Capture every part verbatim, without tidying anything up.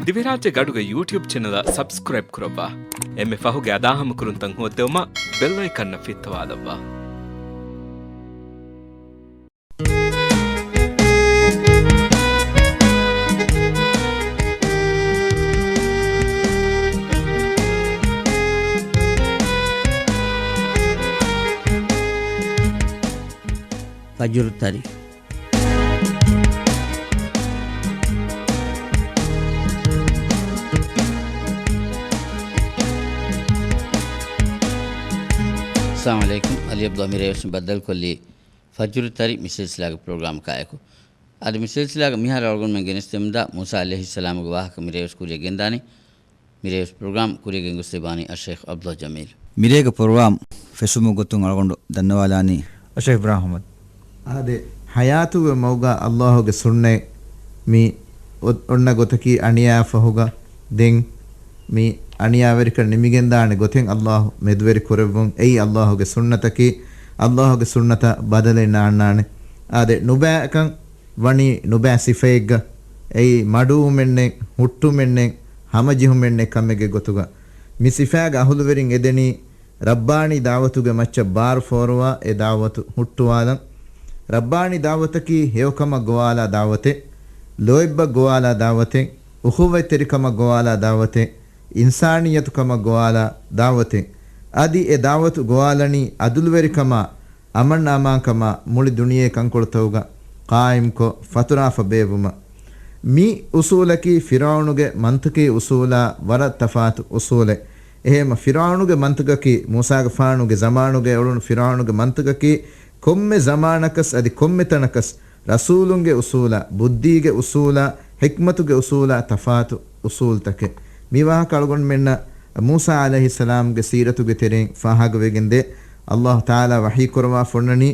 ދިވެހިރާއްޖޭގެ އަޑުގެ ޔޫޓިއުބް ޗެނަލަށް ސަބްސްކްރައިބް ކުރައްވާ. އެންމެ ފަހުގެ އަދާހަމަކުރުންތައް ހޯއްދެވުމަށް ބެލް އައިކަންއަށް ފިއްތަވާލައްވާ. ފަޖުރު ތަރި. އައްސަލާމު ޢަލައިކުމް. ޢަލީ ޢަބްދުﷲ މިރޭވެސް ބައްދަލުކޮށްލީ ފަޖުރު ތަރި މި ސިލްސިލާގެ ޕްރޮގްރާމަކާއެކު. އަދި މި ސިލްސިލާގަ މިހާރު އަޅުގަނޑުމެން ގެނެސްދެމުންދާ މޫސާ ޢަލައިހިއްސަލާމުގެ ވާހަކަ މިރޭވެސް ކުރިޔަށް ގެންދާނީ. މިރޭވެސް ޕްރޮގްރާމް ކުރިޔަށް ގެންގޮސްދެއްވާނީ އައްޝައިޚް ޢަބްދުﷲ ޖަމީލް. މިރޭގެ ޕްރޮގްރާމް ފެށުމުގެ ގޮތުން އަޅުގަނޑު ދަންނަވާލާނީ އައްޝައިޚް އިބްރާހިމް އަޙްމަދު. އާދެ، ޙަޔާތުގެ މަގުގަ ﷲގެ ސުންނަތް މި އޮ-، އޮންނަ ގޮތަކީ އަނިޔާ ފަހުގަ ދެން މި އަނިޔާވެރިކަން ނިމިގެންދާނެ ގޮތެއް ﷲ މެދުވެރި ކުރެއްވުން. އެއީ ﷲގެ ސުންނަތަކީ، ﷲގެ ސުންނަތަށް ބަދަލެއް ނާންނާނެ. އާދެ، ނުބައިކަން ވަނީ ނުބައި ސިފައެއްގަ، އެއީ މަޑުވުމެއްނެތް، ހުއްޓުމެއްނެތް، ހަމަޖެހުމެއްނެތް ކަމެއްގެ ގޮތުގަ. މި ސިފާގެ އަހުލުވެރިން އެދެނީ ރައްބާނީ ދަޢުވަތުގެ މައްޗަށް ބާރު ފޯރުވާ އެ ދަޢުވަތު ހުއްޓުވާލަން. ރައްބާނީ ދަޢުވަތަކީ ހެޔޮކަމަށް ގޮވާލާ ދަޢުވަތެއް، ލޯތްބަށް ގޮވާލާ ދަޢުވަތެއް، އުޚުއްވަތްތެރިކަމަށް ގޮވާލާ ދަޢުވަތެއް، އިންސާނިއްޔަތުކަމަށް ގޮވާލާ ދަޢުވަތެއް. އަދި އެ ދަޢުވަތު ގޮވާލަނީ ޢަދުލުވެރިކަމާ، އަމަން އަމާންކަމާ މުޅި ދުނިޔެ ކަންކޮޅުތަކުގަ ޤާއިމްކޮށް ފަތުރާފަ ބޭއްވުމަށް. މި އުޞޫލަކީ ފިރުޢައުނުގެ މަންތިޤީ އުޞޫލާ ވަރަށް ތަފާތު އުޞޫލެއް. އެހެން ފިރުޢައުނުގެ މަންތިޤަކީ، މޫސާގެފާނުގެ ޒަމާނުގަ އުޅުނު ފިރުޢައުނުގެ މަންތިޤަކީ ކޮންމެ ޒަމާނަކަސް އަދި ކޮންމެ ތަނަކަސް ރަސޫލުންގެ އުޞޫލާ، ބުއްދީގެ އުޞޫލާ، ޙިކްމަތުގެ އުޞޫލާ ތަފާތު އުޞޫލުތަކެއް. މި ވާހަކަ އަޅުގަނޑުމެންނަށް މޫސާ ޢަލައިހިއްސަލާމްގެ ސީރަތުގެ ތެރެއިން ފާހަގަވެގެންދޭ. ﷲ ތަޢާލާ ވަޙީ ކުރައްވާ ފޮންނަނީ،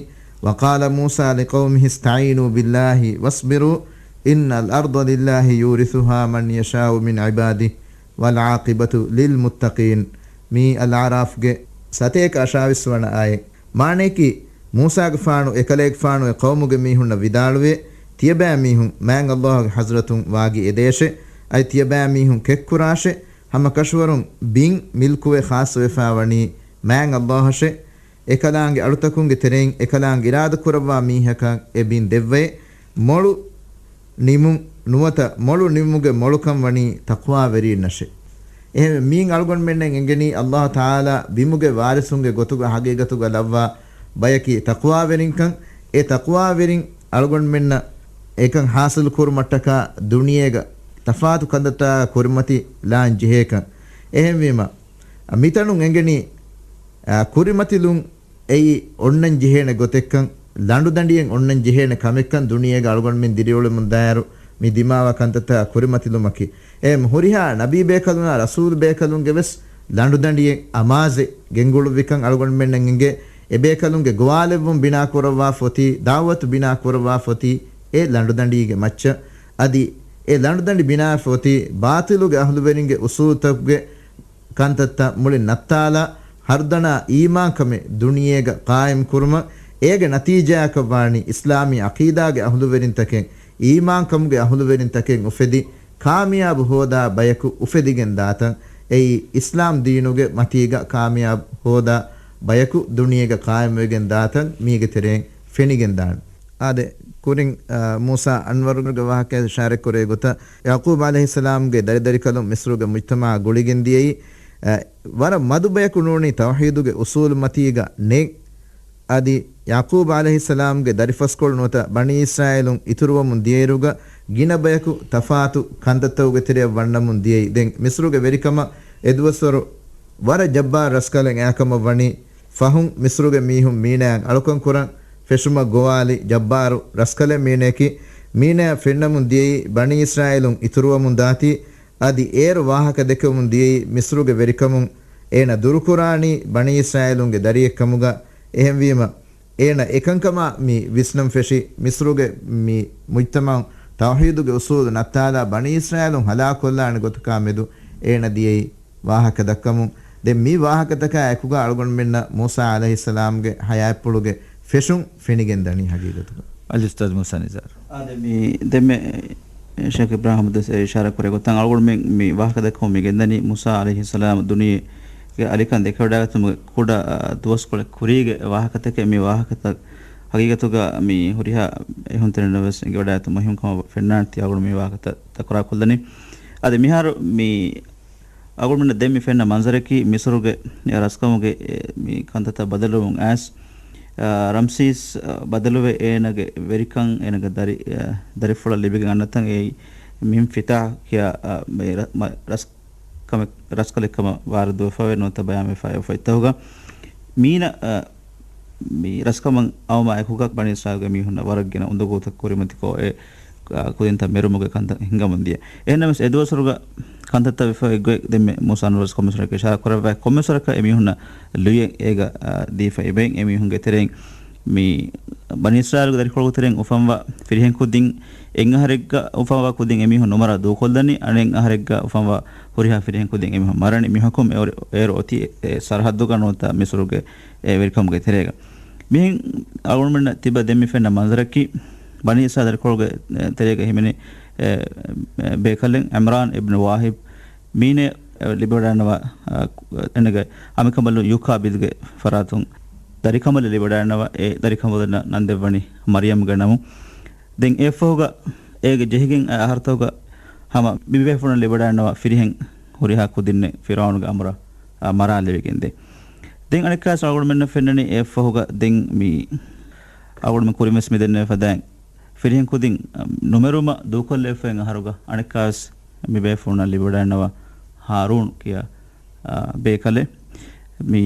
وقال موسى لقومه استعينوا بالله واصبروا إن الأرض لله يورثها من يشاء من عباده والعاقبة للمتقين. މީ އަލްއަޢްރާފްގެ ސަތޭކަ އަށާވީސް ވަނަ އާޔަތް. މާނަޔަކީ، މޫސާގެފާނު އެކަލޭގެފާނު އެ ޤައުމުގެ މީހުންނަށް ވިދާޅުވޭ، ތިޔަބައިމީހުން މާތް ﷲގެ ޙަޟްރަތުން ވާގި އެދޭށެ، އަދި ތިޔަބައިމީހުން ކެތްކުރާށެ، ހަމަ ކަށަވަރުން ބިން މިލްކުވެ ޚާއްޞަވެފައިވަނީ މާތް ﷲއަށެ، އެކަލާނގެ އަޅުތަކުންގެ ތެރެއިން އެކަލާނގެ އިރާދަކުރައްވާ މީހަކަށް އެ ބިން ދެއްވައޭ. މޮޅު ނިމުން ނުވަތަ މޮޅު ނިމުމުގެ މޮޅުކަން ވަނީ ތަޤްވާވެރީންނަށެ. އެހެންވެ، މިއިން އަޅުގަނޑުމެންނަށް އެނގެނީ ﷲ ތަޢާލާ ބިމުގެ ވާރިސުންގެ ގޮތުގަ ޙަޤީޤަތުގަ ލައްވާ ބަޔަކީ ތަޤްވާވެރިންކަން. އެ ތަޤްވާވެރިން އަޅުގަނޑުމެންނަށް އެކަން ޙާޞިލު ކުރުމަށްޓަކާ ދުނިޔޭގަ ތަފާތު ކަންތައްތަކާ ކުރިމަތިލާން ޖެހޭކަން. އެހެންވީމަ، މިތަނުން އެނގެނީ، އާ، ކުރިމަތިލުން އެއީ އޮންނަން ޖެހޭނެ ގޮތެއްކަން، ލަނޑުދަނޑިއެއް އޮންނަން ޖެހޭނެ ކަމެއްކަން ދުނިޔޭގަ އަޅުގަނޑުމެން ދިރިއުޅެމުން ދާއިރު މި ދިމާވާ ކަންތައްތައް ކުރިމަތިލުމަކީ. އެ ހުރިހާ ނަބީ ބޭކަލުންނާ ރަސޫލު ބޭކަލުންގެ ވެސް ލަނޑުދަނޑިއެއް އަމާޒެއް ގެންގުޅުއްވިކަން އަޅުގަނޑުމެންނަށް އެނގޭ. އެބޭކަލުންގެ ގޮވާލެއްވުން ބިނާކުރައްވާފަ އޮތީ، ދަޢުވަތު ބިނާކުރައްވާފަ އޮތީ އެ ލަނޑުދަނޑީގެ މައްޗަށް. އަދި އެ ލަނޑުދަނޑި ބިނާވެފަ އޮތީ ބާޠިލުގެ އަހުލުވެރިންގެ އުޞޫލުތަކުގެ ކަންތައްތައް މުޅި ނައްތާލާ، ހަރުދަނާ އީމާންކަމެއް ދުނިޔޭގަ ޤާއިމް ކުރުމަށް، އޭގެ ނަތީޖާއަކަށްވާނީ އިސްލާމީ ޢަޤީދާގެ އަހުލުވެރިންތަކެއް، އީމާންކަމުގެ އަހުލުވެރިންތަކެއް އުފެދި، ކާމިޔާބު ހޯދާ ބަޔަކު އުފެދިގެން ދާތަން. އެއީ އިސްލާމް ދީނުގެ މަތީގަ ކާމިޔާބު ހޯދާ ބަޔަކު ދުނިޔޭގަ ޤާއިމްވެގެން ދާތަން މީގެ ތެރެއިން ފެނިގެން ދާނެ. އާދެ، ކުރިން، އާ، މޫސާ އަންވަރުގެ ވާހަކައެއް އިޝާރަތްކުރޭ ގޮތަށް، ޔަޢުޤޫބް ޢަލައިހިއްސަލާމްގެ ދަރިދަރިކަލުން މިޞްރުގެ މުޖްތަމަޢާ ގުޅިގެން ދިޔައީ، އަ، ވަރަށް މަދު ބަޔަކު ނޫނީ ތައުޙީދުގެ އުޞޫލު މަތީގަ ނެތް. އަދި ޔަޢުޤޫބް ޢަލައިހިއްސަލާމްގެ ދަރިފަސްކޮޅު ނުވަތަ ބަނީ އިސްރާއީލުން އިތުރުވަމުން ދިޔައިރުގަ ގިނަ ބަޔަކު ތަފާތު ކަންތައްތަކުގެ ތެރެއަށް ވަންނަމުން ދިޔައީ. ދެން މިޞްރުގެ ވެރިކަމަށް އެދުވަސްވަރު ވަރަށް ޖައްބާރު ރަސްކަލެއް އައިކަމަށް ވަނީ ފަހުން މިޞްރުގެ މީހުން މީނައަށް އަޅުކަން ކުރަން ފެށުމަށް ގޮވާލި ޖައްބާރު ރަސްކަލެއް މީނަޔަކީ، މީނަޔަށް ފެންނަމުން ދިޔައީ ބަނީ އިސްރާއީލުން އިތުރުވަމުން ދާތީ، އަދި އޭރު ވާހަކަ ދެކެވުމުން ދިޔައީ މިޞްރުގެ ވެރިކަމުން އޭނަ ދުރުކުރާނީ ބަނީ އިސްރާއީލުންގެ ދަރިއެއްކަމުގަ. އެހެންވީމަ، އޭނަ އެކަންކަމާ މި ވިސްނަން ފެށި، މިޞްރުގެ މި މުޖްތަމަޢު ތައުޙީދުގެ އުޞޫލު ނައްތާލާ ބަނީ އިސްރާއީލުން ހަލާކުކޮށްލާނެ ގޮތަކާ މެދު އޭނަ ދިޔައީ ވާހަކަ ދައްކަމުން. ދެން މި ވާހަކަތަކާ އެކުގަ އަޅުގަނޑުމެންނަށް މޫސާ ޢަލައިހިއްސަލާމްގެ ޙަޔާތްޕުޅުގެ ފެށުން ފެނިގެން ދަނީ ޙަޤީޤަތުގަ. އަލި އުސްތާޛް މޫސާ ނިޒާރު. އާދެ، މި ދެންމެ ޝޭޚް އިބްރާހިމް ދެސް އެ އިޝާރާތް ކުރެއްވި ގޮތަށް އަޅުގަނޑުމެން މި ވާހަކަ ދައްކަމުން މި ގެންދަނީ މޫސާ ޢަލައިހިއްސަލާމް ދުނިޔޭގެ އަލިކަން ދެކެވަޑައިގަތުމުގެ ކުޑަ، އަ، ދުވަސްކޮޅެއް ކުރީގެ ވާހަކަތަކެއް. މި ވާހަކަތައް ހަގީގަތުގަ މި ހުރިހާ އެހުންތެރިންނަށް ވެސް އެނގިވަޑައިގަތުން މުހިންމު ކަމަށް ފެންނާނެތީ އަޅުގަނޑު މި ވާހަކަތައް ތަކުރާރު ކޮށްލަނީ. އަދި މިހާރު މި އަޅުގަނޑުމެންނަށް ދެން މި ފެންނަ މަންޒަރަކީ މިސުރުގެ ރަސްކަމުގެ އެ، މި ކަންތައްތައް ބަދަލުވުމުން އައިސް، އާ، ރަމްސީސް، އާ، ބަދަލުވެ އޭނަގެ ވެރިކަން، އޭނަގެ ދަރި-، އާ، ދަރިފުޅަށް ލިބިގެން އަންނަތަން އެއީ މިން ފިތާ ކިޔާ، އާ، މި ރަ-، މަ-، ރަސް-، ކަމެއް، ރަސްކަލެއްކަމަށް ވާރިދުވެފަވޭ ނުވަތަ ބަޔާންވެފައި އޮތް ފޮތްތަކުގަ. މީނަ، އާ، މި ރަސްކަމަށް އައުމާ އެކުގަ ބަނީ އިސްރާއީލުގެ މީހުންނަށް ވަރަށް ގިނަ އުނދަގޫތައް ކުރިމަތިކޮށް އެ، އާ، ކުދިންތައް މެރުމުގެ ކަންތައް ހިނގަމުން ދިޔަ. އެހެންނަމަވެސް އެ ދުވަސްވަރުގަ ކަންތައްތައް ވެފަ އޮތްގޮތް ދެންމެ މޫސާ އަންވަރު ކޮންމެސްވަރަކަށް އިޝާރާ ކުރައްވާ ކޮންމެސްވަރަކަށް އެ މީހުންނަށް ލުޔެއް އޭގަ، އާ، ދީފަ އެބައިން އެ މީހުންގެ ތެރެއިން މި ބަނީ އިސްރާއީލުގެ ދަރިކޮޅުގެ ތެރެއިން އުފަންވާ ފިރިހެން ކުދިން އެއް އަހަރެއްގަ އުފަންވާ ކުދިން އެ މީހުން ނުމަރާ ދޫކޮށްލަނީ، އަނެއް އަހަރެއްގަ އުފަންވާ ހުރިހާ ފިރިހެން ކުދިން އެ މީހުން މަރަނީ. މި ހުކުމް އެ އޮރި-، އޭރު އޮތީ އެ ސަރަހައްދުގަ ނުވަތަ މިސުރުގެ އެ ވެރިކަމުގެ ތެރޭގަ. މިހެން އަޅުގަނޑުމެންނަށް ތިބަ ދެން މި ފެންނަ މަންޒަރަކީ، ބަނީ އިސްރާއީލް ދަރިކޮޅުގެ، އެ، ތެރޭގަ ހިމެނޭ، އެ، އެ، ބޭކަލެއް އިމްރާން އިބްނު ވާހިބް މީނެ، އެ، ލިބިވަޑައިގަންނަވާ، އަ، އޭނަގެ އަނބިކަނބަލުން ޔޫކާބިދުގެ ފަރާތުން ދަރިކަނބަލެއް ލިބިވަޑައިގަންނަވާ، އެ ދަރިކަނބަލުންނަށް ނަން ދެއްވަނީ މަރިޔަމްގެ ނަމުން. ދެން އެއަށްފަހުގަ އޭގެ ޖެހިގެން އަ-، އަހަރުތަކުގަ ހަމަ މި ބޭފުޅުން ލިބިވަޑައިގަންނަވާ ފިރިހެން ހުރިހާ ކުދިންނެއް ފިރުޢައުނުގެ އަމުރަށް، އަ، މަރާލެވިގެންދޭ. ދެން އަނެއްކާވެސް އަޅުގަނޑުމެންނަށް ފެންނަނީ އެއަށްފަހުގަ ދެން މި އަޅުގަނޑުމެން ކުރިންވެސް މި ދެންނެވި ފަދައިން ފިރިހެން ކުދިން، އަ، ނުމެރުމަށް ދޫކޮށްލެވިފައި އަހަރުގަ އަނެއްކާވެސް މި ބޭފުޅުންނަށް ލިބިވަޑައިގަންނަވާ ހާރޫން ކިޔާ، އާ، ބޭކަލެއް. މި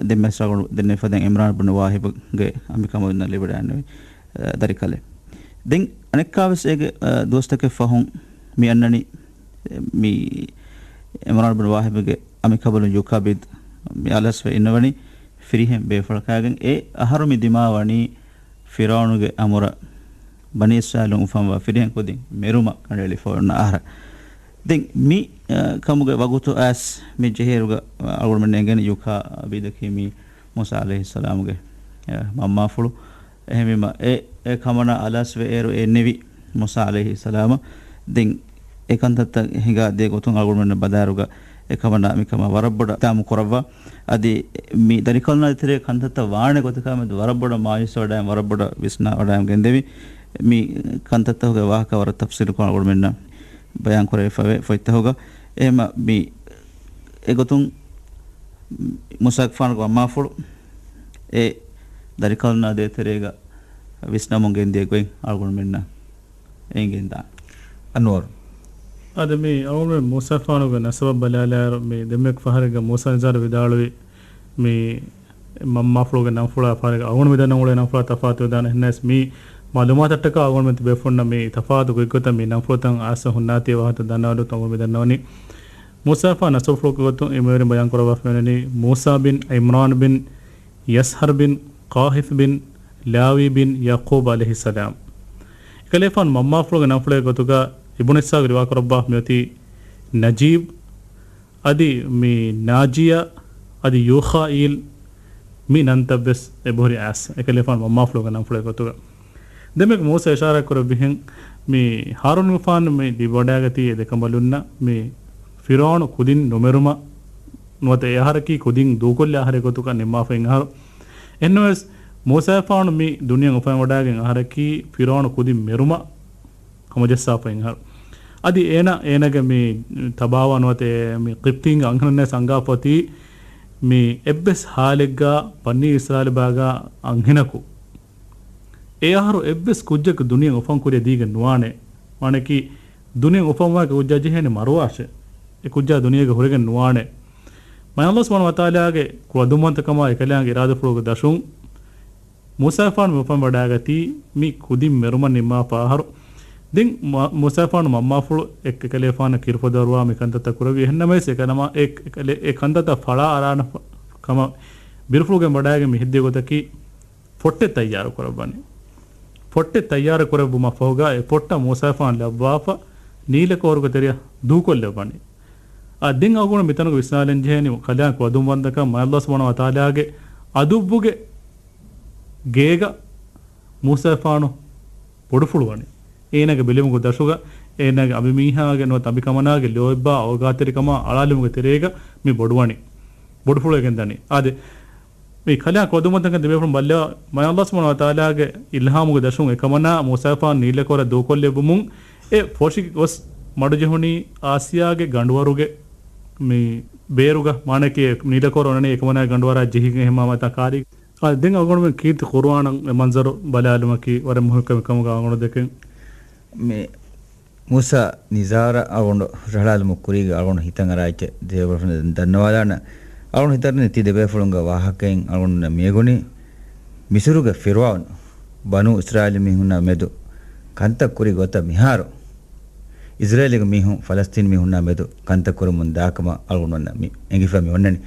ދެންމެސް އަޅުގަނޑު ދެންނެވި ފަދައިން އިމްރާން ބިން ވާހިބުގެ އަނބިކަނބަލުންނަށް ލިބިވަޑައިގަންނެވި، އާ، ދަރިކަލެއް. ދެން އަނެއްކާވެސް އޭގެ، އާ، ދުވަސްތަކެއް ފަހުން މި އަންނަނީ، މި އިމްރާން ބިން ވާހިބުގެ އަނބިކަނބަލުން ޔޫކާބިދް މި އަލަސްވެ އިންނަވަނީ ފިރިހެން ބޭފުޅަކާގެން. އެ އަހަރު މި ދިމާވަނީ ފިރުޢައުނުގެ އަމުރަށް ބަނީ އިސްރާއީލުން އުފަންވާ ފިރިހެން ކުދިން މެރުމަށް ކަނޑައެޅިފަ އޮންނަ އަހަރަށް. ދެން މި، އަ، ކަމުގެ ވަގުތު އައިސް މި ޖެހޭއިރުގަ، އަ، އަޅުގަނޑުމެން އެނގެނީ ޔޫކާބިދަކީ މީ މޫސާ ޢަލައިހިއްސަލާމުގެ، އަ، މަންމާފުޅު. އެހެންވީމަ އެ، އެ ކަމަނާ އަލަސްވެ އޭރު އެ އެންނެވި މޫސާ ޢަލައިހިއްސަލާމަށް. ދެން އެ ކަންތައްތައް ހިނގާ ދޭ ގޮތުން އަޅުގަނޑުމެންނަށް ބަލާއިރުގަ އެ ކަމަނާ މި ކަމަށް ވަރަށް ބޮޑަށް އިތްހާމު ކުރައްވާ. އަދި މި ދަރިކަލުންނާ ދޭތެރޭ ކަންތައްތައް ވާނެ ގޮތަކާމެދު ވަރަށް ބޮޑަށް މާޔޫސްވެވަޑައި ވަރަށް ބޮޑަށް ވިސްނާވަޑައި ގެންދެވި. މި ކަންތައްތަކުގެ ވާހަކަ ވަރަށް ތަފްސީލުކޮށް އަޅުގަނޑުމެންނަށް ބަޔާން ކުރެވިފަވޭ ފޮތްތަކުގަ. އެހެންމަ މި އެގޮތުން މޫސާގެފާނުގެ މަންމާފުޅު އެ ދަރިކަލުންނާ ދޭތެރޭގަ ވިސްނަމުން ގެންދިޔަ ގޮތް އަޅުގަނޑުމެންނަށް އެނގިގެންދާނެ. އަންވަރު. އަދި މި އަޅުގަނޑުމެން މޫސާފާނުގެ ނަސަބަށް ބަލާލާއިރު، މި ދެންމެ ފަހަރެއްގަ މޫސާ ނިޒާރު ވިދާޅުވި މި މަންމާފުޅުގެ ނަންފުޅާ ފަހަރެއްގަ އަޅުގަނޑު މި ދަންނަ އުޅޭ ނަންފުޅާ ތަފާތުވެދާނެ. އެހެންނަސް މި މައުލޫމާތަށްޓަކާ އަޅުގަނޑުމެން ތިބޭފުޅުންނަށް މި ތަފާތު ގޮތްގޮތަށް މި ނަންފުޅުތައް އައިސް ހުންނާތީ ވާހަކަ ދަންނަވަޑު އަޅުގަނޑު މި ދަންނަވަނީ. މޫސާފާ ނަސަބުފުޅުގެ ގޮތުން އެ މިވެރިން ބަޔާން ކުރައްވާފައިވަނީ މޫސާ ބިން ޢިމްރާން ބިން ޔަސްހަރް ބިން ޤާހިޘް ބިން ލާވީ ބިން ޔަޢުޤޫބް ޢަލައިހިއްސަލާމް. އެކަލޭފާނު މަންމާފުޅުގެ ނަންފުޅެއް ގޮތުގަ އިބުނު އިސްޙާޤް ރިވާ ކުރައްވާ މިއޮތީ ނަޖީބް، އަދި މި ނާޖިޔާ، އަދި ޔޫޚާއީލް މި ނަންތައްވެސް އެބަހުރި އައިސް އެކަލޭފާނު މަންމާފުޅުގެ ނަންފުޅެއް ގޮތުގަ. ދެންމެ މޫސާ އިޝާރާތް ކުރެއްވިހެން މި ހާރޫންގެފާނު މި ލިބިވަޑައިގަތީ އެ ދެކަނބަލުންނަށް މި ފިރުޢައުނު ކުދިން ނުމެރުމަށް ނުވަތަ އެ އަހަރަކީ ކުދިން ދޫކޮށްލި އަހަރެއް ގޮތުގަ ނިންމާފައި އަހަރު. އެހެންނަމަވެސް މޫސާފާނު މި ދުނިޔެ އުފަންވަޑައިގެން އަހަރަކީ ފިރުޢައުނު ކުދިން މެރުމަށް ހަމަޖައްސާފައި އަހަރު. އަދި އޭނަ، އޭނަގެ މި ތަބާވާ ނުވަތަ މި ޤިބްތީންގެ އަންހެނުންނެއް އަންގާފަ އޮތީ މި އެއްވެސް ޙާލެއްގަ ބަނީ އިސްރާއީލް ބާގާ އަންހެނަކު އެ އަހަރު އެއްވެސް ކުއްޖަކު ދުނިޔެ އުފަން ކުރިޔަށް ދީގެން ނުވާނެ. ވާނެކީ ދުނިޔެ އުފަންވާ ކުއްޖާ ޖެހޭނެ މަރުވާށޭ. އެ ކުއްޖާ ދުނިޔޭގަ ހުރެގެން ނުވާނެ. މާތް ﷲ ސުބްޙާނަހޫ ވަތަޢާލާގެ ކުޅަދުންވަންތަކަމާ އެކަލާނގެ އިރާދަފުޅުގެ ދަށުން މޫސާފާނު އުފަންވަޑައިގަތީ މި ކުދިން މެރުމަށް ނިންމާފަ އަހަރު. ދެން މަ-، މޫސާފާނު މަންމާފުޅު އެ-، އެކަލޭފާނަށް ކިރުފަދަރުވާ މި ކަންތައްތައް ކުރެއްވި. އެހެންނަމަވެސް އެކަލަމާ އެ-، އެކަލެ-، އެ ކަންތައްތައް ފަޅާ އަރާނެ ފަ-، ކަމަށް ބިރުފުޅުގެން ވަޑައިގެން މި ހެއްދި ގޮތަކީ ފޮއްޓެއް ތައްޔާރު ކުރައްވަނީ. ފޮއްޓެއް ތައްޔާރު ކުރެއްވުމަށް ފަހުގަ އެ ފޮއްޓަށް މޫސާފާނު ލައްވާފަ ނީލަ ކޯރުގެ ތެރެއަށް ދޫކޮށްލެއްވަނީ. އާ، ދެން އަޅުގަނޑު މިތަނުގަ ވިސްނާލަން ޖެހޭނީ ކަލާނގެ ކުޅަދުންވަންތަކަމާ ﷲ ސުބްޙާނަހޫ ވަތަޢާލާގެ ޢަދުއްވުގެ ގޭގަ މޫސާފާނު ބޮޑުފުޅުވަނީ. އޭނާގެ ބިލުމުގެ ދަށުގަ އޭނާގެ އަނބިމީހާގެ ނުވަތަ އަނބިކަމަނާގެ ލޯތްބާ އޯގާތެރިކަމާ އަޅާލުމުގެ ތެރޭގަ މި ބޮޑުވަނީ. ބޮޑުފުޅުވެގެން ދަނީ. އާދެ، މި ކަލާ ކޮދުމަތަކަށް ދެބޭފުޅުން ބައްލަވާ، މާތް ﷲ ސުބްޙާނަހޫ ވަތަޢާލާގެ އިލްހާމުގެ ދަށުން އެކަމަނާ މޫސާފާނު ނީލަކޮރަށް ދޫކޮށްލެއްވުމުން އެ ފޮށި ގޮސް މަޑުޖެހުނީ އާސިޔާގެ ގަނޑުވަރުގެ މި ބޭރުގަ. މާނައަކީ ނީލަކޮރަށް އޮންނަނީ އެކަމަނާ ގަނޑުވަރާ ޖެހިގެން އެހެންމާ މަތާ ކާރީ. އާ، ދެން އަޅުގަނޑުމެން ކީރިތި ޤުރުއާނަށް އެ މަންޒަރު ބަލާލުމަކީ ވަރަށް މުހިއްކަމެއް ކަމުގަ އަޅުގަނޑު ދެކެން. މި މޫސާ ނިޒާރަށް އަޅުގަނޑު ރަނގަޅު ކުރީގަ އަޅުގަނޑު ހިތަށް އަރާ އެއްޗެއް ދެބޭފުޅުން ދަންނަވާލާނަން. އަޅުގަނޑު ހިތަށް އަރަނީ ތި ދެބޭފުޅުންގެ ވާހަކައިން އަޅުގަނޑު މިއެގުނީ މިސުރުގެ ފިރުޢައުނު ބަނޫ އިސްރާއީލު މީހުންނާ މެދު ކަންތައް ކުރި ގޮތަށް މިހާރު އިސްރޭލުގެ މީހުން ފަލަސްތީނު މީހުންނާ މެދު ކަންތައް ކުރަމުން ދާކަމަށް އަޅުގަނޑު މި އެނގިފަ މި އޮންނަނީ.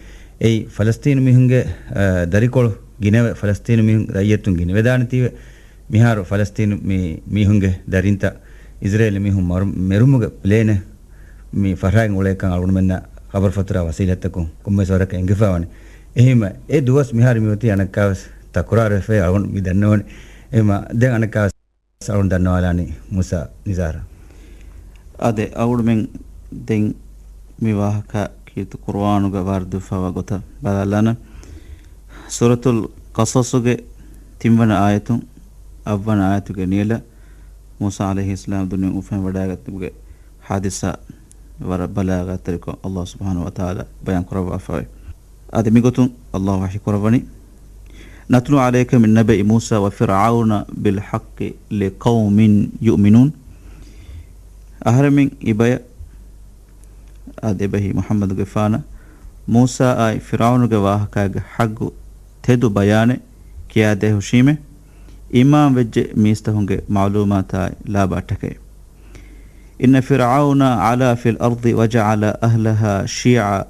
އެއީ ފަލަސްތީނު މީހުންގެ، އަ، ދަރިކޮޅު ގިނަވެ، ފަލަސްތީނު މީހުން ރައްޔިތުން ގިނަވެދާނެތީވެ. މިހާރު ފަލަސްތީނު މި މީހުންގެ ދަރިންތައް އިސްރޭލު މީހުން މަރު-، މެރުމުގެ ޕްލޭނެއް މި ފަށާގެން އުޅޭކަން އަޅުގަނޑުމެންނަށް ޚަބަރު ފަތުރާ ވަސީލަތްތަކުން ކޮންމެސް ވަރަކަށް އެނގިފަ ވަނީ. އެހެންވެ، އެ ދުވަސް މިހާރު މިއޮތީ އަނެއްކާވެސް ތަކުރާރުވެފައި އަޅުގަނޑު މި ދަންނަވަނީ. އެހެންވެ، ދެން އަނެއްކާވެސް އަޅުގަނޑު ދަންނަވާލާނީ މޫސާ ނިޒާރަށް. އާދެ، އަޅުގަނޑުމެން ދެން މި ވާހަކަ ކީރިތި ޤުރުއާނުގަ ވާރިދުވެފަވާ ގޮތަށް ބަލާލާނަން. ސޫރަތުލް ޤަޞަޞުގެ ތިންވަނަ އާޔަތުން އަށްވަނަ އާޔަތުގެ ނިޔަލަށް މޫސާ ޢަލައިހިއްސަލާމް ދުނިޔެއިން އުފަންވަޑައިގަތުމުގެ ޙާދިސާ ވަރަށް ބަލާޣަތްތެރިކޮށް ﷲ ސުބްޙާނަހޫ ވަތަޢާލާ ބަޔާން ކުރައްވާފައި. އާދެ، މިގޮތުން ﷲ ވަޙީ ކުރައްވަނީ، نتلو عليك من نبأ موسى وفرعون بالحق لقوم يؤمنون. އަހަރެމެން އިބަޔަށް، އާދެ، އެބަހީ މުޙައްމަދުގެފާނަށް، މޫސާއާއި ފިރްޢައުނުގެ ވާހަކައިގެ ޙައްޤު ތެދު ބަޔާނެއް ކިޔާދޭހުށީމޭ، އީމާންވެއްޖެ މީސްތަކުންގެ މަޢުލޫމާތާއި ލާބާއްޓަކައި. إن فرعون علا في الأرض وجعل أهلها شيعا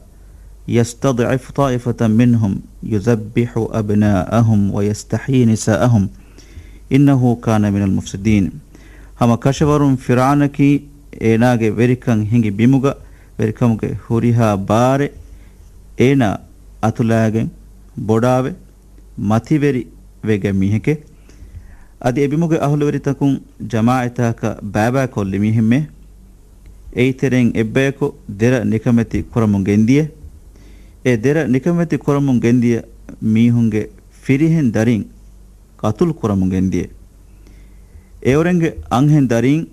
يستضعف طائفة منهم يذبح أبناءهم ويستحيي نساءهم إنه كان من المفسدين. ހަމަ ކަށަވަރުން ފިރްޢައުނަކީ އޭނާގެ ވެރިކަން ހިނގި ބިމުގަ ވެރިކަމުގެ ހުރިހާ ބާރެއް އޭނާ އަތުލާގެން ބޮޑާވެ މަތިވެރި ވެގެން މީހެކޭ. އަދި އެބިމުގެ އަހުލުވެރިތަކުން ޖަމާޢަތްތަކަކަށް ބައިބައިކޮށްލި މީހެއްމެ. އެއީ ތެރެއިން އެއްބަޔަކު ދެރަ ނިކަމެތި ކުރަމުން ގެންދިޔަ. އެ ދެރަ ނިކަމެތި ކުރަމުން ގެންދިޔަ މީހުންގެ ފިރިހެން ދަރިން ޤަތުލު ކުރަމުން ގެންދިޔަ. އެއުރެންގެ އަންހެން ދަރީން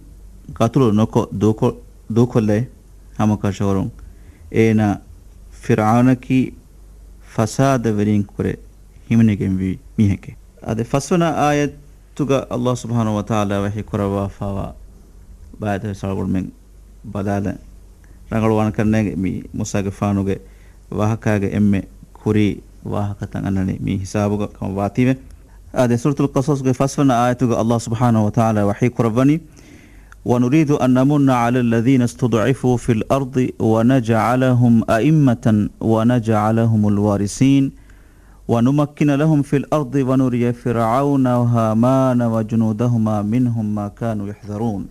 ޤަތުލު ނުކޮށް ދޫކޮ-، ދޫކޮށްލައި ހަމަކަށަވަރުން އޭނާ ފިރްޢައުނަކީ ފަސާދަވެރީންކުރެ ހިމެނިގެންވީ މީހެކޭ. އަދި ފަސްވަނަ އާޔަތުގަ ﷲ ސުބްޙާނަހޫ ވަތަޢާލާ ވަޙީ ކުރައްވާފައިވާ ބާއްވަން ވެސް އަޅުގަނޑުމެން ބަލާލަން. ރަނގަޅުވާނެ ކަންނޭނގެ މި މޫސާގެފާނުގެ ވާހަކާގެ އެންމެ ކުރީ ވާހަކަތައް އަންނަނީ މި ހިސާބުގަ ކަމަށް ވާތީވެ. އާދެ، ސޫރަތުލް ޤަޞަޞްގެ ފަސްވަނަ އާޔަތުގަ ﷲ ސުބްޙާނަހޫ ވަތަޢާލާ ވަޙީ ކުރައްވަނީ، ونريد أن نمن على الذين استضعفوا في الأرض ونجعلهم أئمة ونجعلهم الوارثين ونمكن لهم في الأرض ونري فرعون وهامان وجنودهما منهم ما كانوا يحذرون.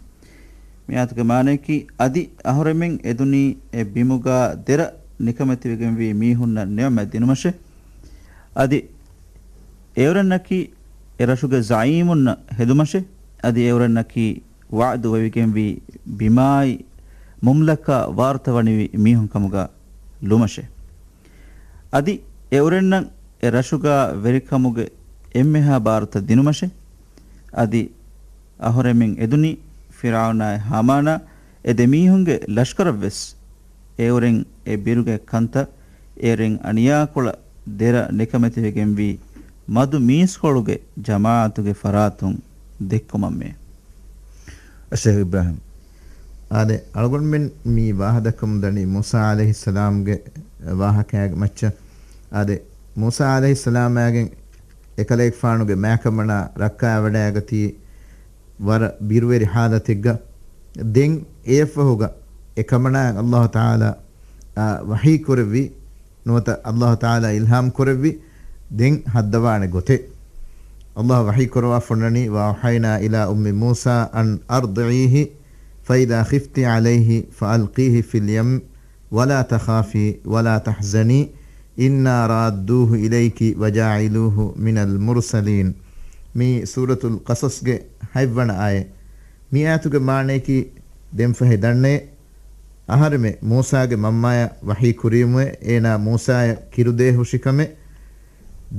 މި އާޔަތުގެ މާނަޔަކީ، އަދި އަހުރެމެން އެދުނީ އެ ބިމުގަ ދެރަ ނިކަމެތިވެގެންވީ މީހުންނަށް ނިޢުމަތް ދިނުމަށެ. އަދި އެއުރެންނަކީ އެ ރަށުގެ ޒަޢީމުންނަށް ހެދުމަށެ. އަދި އެއުރެންނަކީ ވަޢުދު ވެވިގެންވީ ބިމާއި މުމްލަކާ ވާރުތަ ވަނިވި މީހުން ކަމުގަ ލުމަށެ. އަދި އެއުރެންނަށް އެ ރަށުގަ ވެރިކަމުގެ އެންމެހާ ބާރުތައް ދިނުމަށެ. އަދި އަހުރެމެން އެދުނީ ފިރްޢައުނާއި ހާމާނާ އެ ދެމީހުންގެ ލަޝްކަރަށްވެސް. އެއުރެން އެ ބިރުގެ ކަންތައް އެއުރެން އަނިޔާކޮޅަށް ދެރަ ނިކަމެތިވެގެންވީ މަދު މީސްކޮޅުގެ ޖަމާޢަތުގެ ފަރާތުން ދެއްކުމަށްމެ. އައްޝައިޚް އިބްރާހިމް. އާދެ، އަޅުގަނޑުމެން މި ވާހަކަ ދައްކަމުން ދަނީ މޫސާ ޢަލައިހިއްސަލާމްގެ ވާހަކައިގެ މައްޗަށް. އާދެ، މޫސާ ޢަލައިހިއްސަލާމާގެން އެކަލޭގެފާނުގެ މާކަމަނާ ރައްކާވަޑައިގަތީ ވަރަށް ބިރުވެރި ޙާލަތެއްގަ. ދެން އެއަށްފަހުގަ އެކަމަނާއަށް ﷲ ތަޢާލާ، އާ، ވަޙީ ކުރެއްވި، ނުވަތަ ﷲ ތަޢާލާ އިލްހާމް ކުރެއްވި ދެން ހައްދަވާނެ ގޮތެއް. ﷲ ވަޙީ ކުރައްވާފަ އޮންނަނީ، وأوحينا إلى أم موسى أن أرضعيه فإذا خفت عليه فألقيه في اليم ولا تخافي ولا تحزني إنا رادوه إليك وجاعلوه من المرسلين. މި ސޫރަތުލް ޤަޞަޞްގެ ހަތްވަނަ އާޔަތް. މި އާޔަތުގެ މާނަޔަކީ، ދެންފަހެ ދަންނައޭ، އަހަރެމެން މޫސާގެ މަންމާޔަށް ވަޙީ ކުރީމުއޭ، އޭނާ މޫސާޔަށް ކިރުދޭ ހުށިކަމެއް.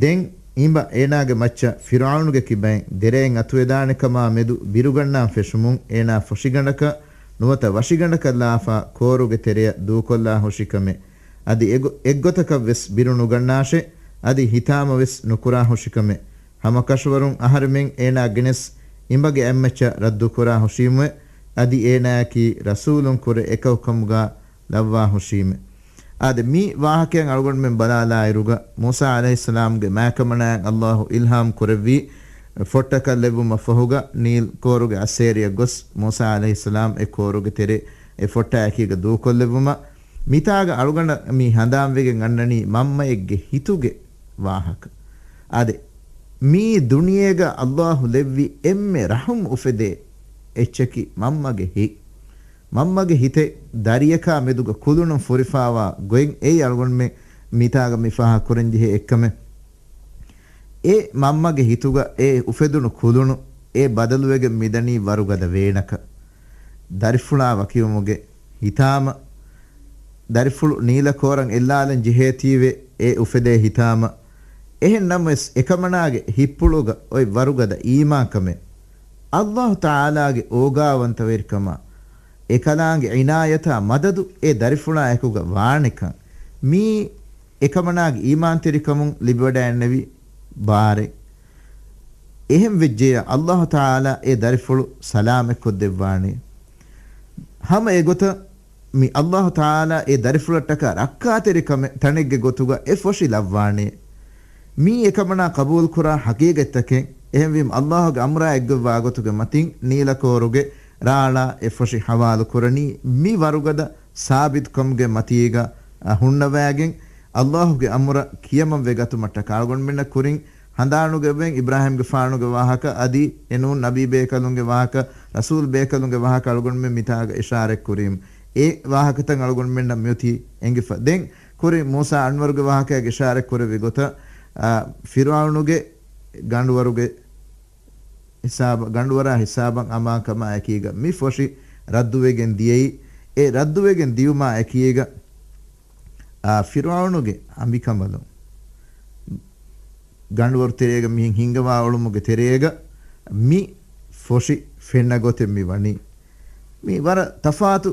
ދެން އިނބަ އޭނާގެ މައްޗަށް ފިރުޢައުނުގެ ކިބައިން ދެރައެއް އަތުވެދާނެ ކަމާ މެދު ބިރުގަންނާން ފެށުމުން، އޭނާ ފޮށިގަނޑަކަށް ނުވަތަ ވަށިގަނޑަކަށް ލާފާ ކޯރުގެ ތެރެއަށް ދޫކޮށްލާ ހުށިކަމެއް. އަދި އެގޮ-، އެއްގޮތަކަށް ވެސް ބިރު ނުގަންނާށޭ، އަދި ހިތާމަ ވެސް ނުކުރާ ހުށިކަމެއް. ހަމަ ކަށަވަރުން އަހަރެމެން އޭނާ ގެނެސް އިނބަގެ އަތްމައްޗަށް ރައްދުކުރާ ހުށީމުއޭ، އަދި އޭނާއަކީ ރަސޫލުން ކުރެ އެކަކު ކަމުގަ ލައްވާ ހުށީމެ. އާދެ، މި ވާހަކައިން އަޅުގަނޑުމެން ބަލާލާއިރުގަ، މޫސާ ޢަލައިހިއްސަލާމްގެ މާކަމަނާއަށް ﷲ އިލްހާމް ކުރެއްވީ، ފޮއްޓަކަށް ލެއްވުމަށް ފަހުގަ، ނީލް ކޯރުގެ އައްސޭރިއަށް ގޮސް، މޫސާ ޢަލައިހިއްސަލާމް އެ ކޯރުގެ ތެރެ އެ ފޮއްޓާއެކީގަ ދޫކޮށްލެއްވުމަށް. މިތާގަ އަޅުގަނޑަށް މި ހަނދާންވެގެން އަންނަނީ މަންމައެއްގެ ހިތުގެ ވާހަކަ. އާދެ، މީ ދުނިޔޭގަ ﷲ ލެއްވި އެންމެ ރަޙުމް އުފެދޭ އެއްޗަކީ މަންމަގެ ހިތް. މަންމަގެ ހިތެއް ދަރިޔަކާ މެދުގަ ކުލުނުން ފުރިފާވާ ގޮތް އެއީ އަޅުގަނޑުމެން މިތާގަ މި ފާހަގަ ކުރަންޖެހޭ އެއްކަމެއް. އެ މަންމަގެ ހިތުގަ އެ އުފެދުނު ކުލުނު އެ ބަދަލުވެގެން މިދަނީ ވަރުގަދަ ވޭނަކަށް. ދަރިފުޅާ ވަކިވުމުގެ ހިތާމަ، ދަރިފުޅު ނީލަ ކޯރަށް އެއްލާލަން ޖެހޭތީވެ އެ އުފެދޭ ހިތާމަ. އެހެން ނަމަވެސް އެކަމަނާގެ ހިތްޕުޅުގަ އޮތް ވަރުގަދަ އީމާންކަމެއް، ﷲ ތަޢާލާގެ އޯގާވަންތަވެރިކަމާ، އެކަލާނގެ އިނާޔަތާ މަދަދު އެ ދަރިފުޅާ އެކުގަ ވާނެކަން، މީ އެކަމަނާގެ އީމާންތެރިކަމުން ލިބިވަޑައިގެންނެވި ބާރެއް. އެހެން ވެއްޖެޔާ، ﷲ ތަޢާލާ އެ ދަރިފުޅު ސަލާމަތްކޮށްދެއްވާނެ. ހަމަ އެގޮތަށް މި ﷲ ތަޢާލާ އެ ދަރިފުޅަށްޓަކާ ރައްކާތެރިކަމެއް ތަނެއްގެ ގޮތުގަ އެ ފޮށި ލައްވާނެ. މީ އެކަމަނާ ޤަބޫލުކުރާ ހަގީގަތްތަކެއް. އެހެންވީމަ، ﷲ ގެ އަމުރާ އެއްގޮތްވާ ގޮތުގެ މަތިން ނީލަ ކޯރުގެ ރާޅާ އެ ފޮށި ޙަވާލު ކުރަނީ މި ވަރުގަދަ ސާބިތުކަމުގެ މަތީގަ، އަ، ހުންނަވައިގެން، ﷲ ގެ އަމުރަށް ކިޔަމަން ވެގަތުމަށްޓަކާ. އަޅުގަނޑުމެންނަށް ކުރިން ހަނދާނުގައިވެން، އިބްރާހީމްގެފާނުގެ ވާހަކަ އަދި އެނޫން ނަބީ ބޭކަލުންގެ ވާހަކަ، ރަސޫލް ބޭކަލުންގެ ވާހަކަ އަޅުގަނޑުމެން މިތާގަ އިޝާރަތް ކުރީމު، އެ ވާހަކަތައް އަޅުގަނޑުމެންނަށް މިއޮތީ އެނގިފަ. ދެން ކުރިން މޫސާ އަންވަރުގެ ވާހަކައިގަ އިޝާރަތް ކުރެއްވި ގޮތަށް، އާ، ފިރުޢައުނުގެ ގަނޑުވަރުގެ ހިސާބަށް، ގަނޑުވަރާ ހިސާބަށް އަމާންކަމާ އެކީގަ މި ފޮށި ރައްދުވެގެން ދިޔައީ. އެ ރައްދުވެގެން ދިޔުމާ އެކީގަ، އާ، ފިރުޢައުނުގެ އަނބިކަނބަލުން ގަނޑުވަރު ތެރޭގަ މިހެން ހިންގަވާ އުޅުމުގެ ތެރޭގަ މި ފޮށި ފެންނަ ގޮތެއް މި ވަނީ. މި ވަރަށް ތަފާތު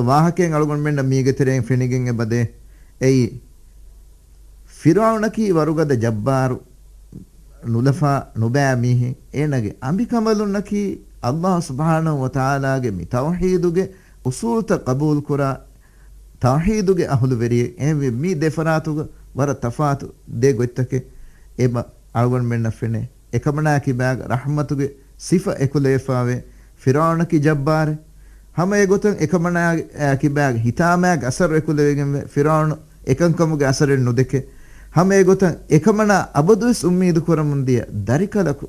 ވާހަކައެއް އަޅުގަނޑުމެންނަށް މީގެ ތެރެއިން ފެނިގެން އެބަދޭ. އެއީ، ފިރުޢައުނަކީ ވަރުގަދަ ޖައްބާރު، ނުލަފާ ނުބައި މީހެއް. އޭނަގެ އަނބިކަނބަލުންނަކީ ﷲ ސުބްޙާނަހޫ ވަތަޢާލާގެ މި ތައުޙީދުގެ އުޞޫލުތައް ޤަބޫލުކުރާ ތައުޙީދުގެ އަހުލުވެރިއެއް. އެހެންވެ، މި ދެ ފަރާތުގަ ވަރަށް ތަފާތު ދެ ގޮތްތަކެއް އެބަ އަޅުގަނޑުމެންނަށް ފެނޭ. އެކަމަނާ ކިބާގަ ރަޙްމަތުގެ ސިފަ އެކުލެވިފާވޭ. ފިރުޢައުނަކީ ޖައްބާރެއް. ހަމަ އެގޮތަށް އެކަމަނާ ކިބާގަ ހިތާމައިގެ އަސަރު އެކުލެވިގެންވޭ. ފިރުޢައުނު އެކަންކަމުގެ އަސަރެއް ނުދެކެ. ހަމަ އެގޮތަށް އެކަމަނާ އަބަދުވެސް އުއްމީދު ކުރަމުންދިޔަ ދަރިކަލަކު،